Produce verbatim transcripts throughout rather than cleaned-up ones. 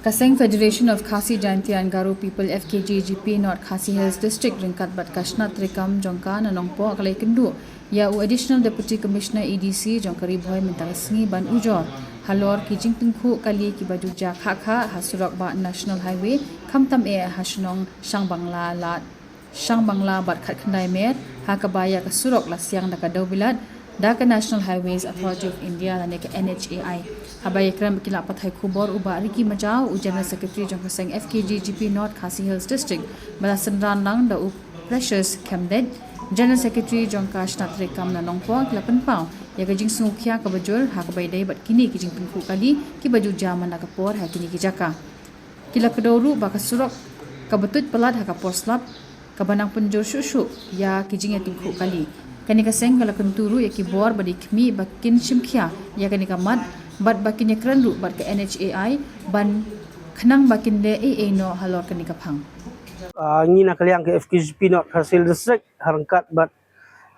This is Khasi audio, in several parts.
Ka seng Federation of Khasi Jaintia and Garo People, F K J G P, North Khasi Hills District ryngkat bad ka shnat treikam jong ka na Nongpoh ka la ïakynduh ïa u Additional Deputy Commissioner, A D C, jong ka Ri Bhoi mynta ka sngi ban ujor halor ki jingtyngkhuh kali kiba ju jia khah khah ha surok ba National Highway, khamtam eh ha shnong Shangbangla Lad Shangbangla bad Khatkhyndai Mer, ha kaba ïa ka surok la siang da ka dewbilat da ka National Highways Authority of India lane ka N H A I. Haba ïakren bad ki lad pathai khubor u Bah Ricky Majaw, u General Secretary jong ka seng F K J G P North Khasi Hills District, ba la synran lang da u Precious Khemdeit, General Secretary jong ka shnat treikam na Nongpoh, ki la pynpaw ïa ka jingsngewkhia kaba jur ha kaba ïadei bad kine ki jingtyngkhuh kali kiba ju jia man la ka por ha kine ki jaka. Ki la kdew ruh ba ka surok kaba tuid palat ha ka por slap kaba nang pynjur shuh shuh ïa ki jingïatyngkhuh kali. Kane ka seng ka la kyntu ruh ïa ki bor ba dei khmih ba kin shim khia ïa kane ka mat bad ba kin ïakren ruh bad ka N H A I ban khnang ba kin leh ei ei noh halor kane ka phang. Ah, ngi na ka liang ka F K J P North Khasi Hills District, ha ryngkat bad,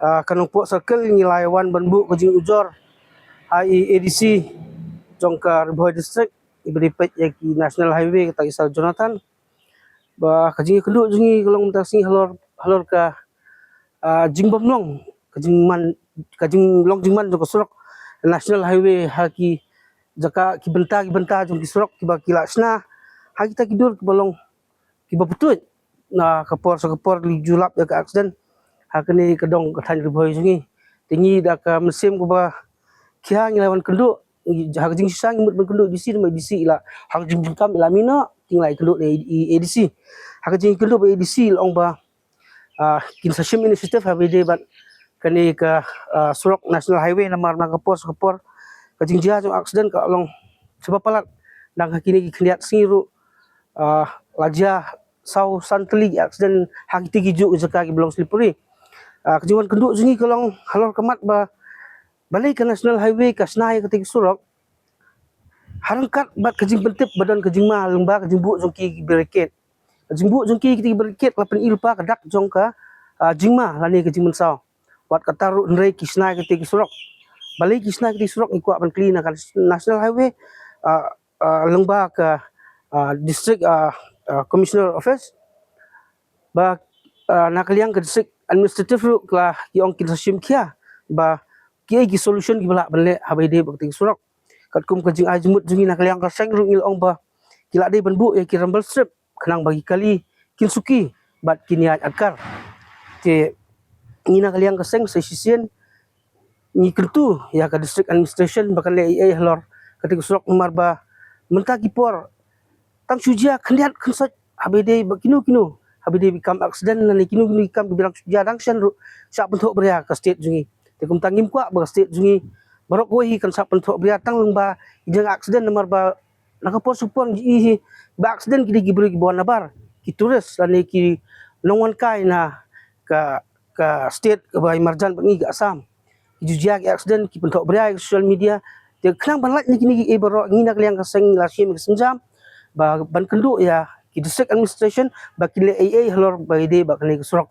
ah, ka Nongpoh Circle, ngi la ïa wan ban buh ka jingujor ha i A D C jong ka Ri Bhoi District iba dei peit ïa ki National Highway, kata i Sir Jonathan. Ba ka jingïakynduh jong ngi ka long mynta ka sngi halor, halor ka, ah, jingbymlong, ka jingman, ka jinglong jingman jong ka surok National Highway ha ki jaka, ki bynta ki bynta jong ki surok kiba ki la shna ha kita ki dur kiba long kiba pyntuid na ka por sha ka por, ki ju lap ïa ka accident ha kane ka dong ka thaiñ Ri Bhoi jong ngi. Te ngi da ka mynsiem kaba khia ngi la wan kynduh, ha ka jingshisha ngi mut ban kynduh A D C, namar A D C i la ha ka jingdonkam i la mih noh, te ngi la ïakynduh da i A D C. Ha ka jingkynduh bad A D C i la ong ba, ah, kin sa shim initiative haba ïadei bad kane ka, ah, surok National Highway, namar na ka por sha ka por ka jingjia jong accident ka long shibun palat. Dang ha kine ki khyndiat sngi ruh, ah, la jia saw san tylli ki accident ha kiti ki juh ki jaka kiba long slippery. Ah, ka jingwan kynduh jong ngi ka long halor ka mat ba balei ka National Highway ka shna ïa kata ki surok ha ryngkat bad ka jingpyntip ba don ka jingma lyngba ka jingbuh jong ki, ki barricade. Ka jingbuh jong ki, ki barricade la pyni lypa ka dak jong ka, ah, jingma lane ka jingmynsaw. Wat kata ruh hynrei ki shna ïa kata ki surok. Balei ki shna ïa kata ki surok, ngi kwah ban kylli na ka National Highway, ah, ah, lyngba ka, ah, District, ah, ah, Commissioner Office. Ba, ah, na ka liang ka District Administrative ruh ka la ong kin sa shim khia ba kiei ki solution kiba lah ban leh haba ïadei bad kata ki surok. Katkum ka jingai jingmut jong ngi na ka liang ka seng ruh ngi la ong ba ki la dei ban buh ïa ki rumble strip khnang ba ki kali kin suki bad kin ïaid atkar. Te ngi na ka liang ka seng sa shisien ngi kyntu ïa ka District Administration ba kan leh ei ei halor kata ka surok, namar ba mynta ki por tang shu jia khyndiat khynsoit haba ïadei bad kino kino, haba ïadei bad ki kam accident lane kino kino ki kam kiba dang shu jia dang shen ruh shah pynthoh bria ka state jong ngi. Te kumta ngim kwah ba ka state jong ngi baroh kawei hi kan shah pynthoh bria tang lyngba ki jingaccident, namar ba na ka por sha ka por ngi ïohi hi ba accident ki dei ki briew kiba wan nabar, ki tourist lane ki nongwan kai na ka, ka state kaba marjan bad ngi ka Assam. Ki ju jia ki accident, ki pynthoh bria ha social media. Te khnang ban lait na kine kiei baroh, ngi na ka liang ka seng ngi la shim ka sienjam ba ban kynduh ïa ki District Administration ba kin leh ei ei halor ba ïadei bad kane ka surok.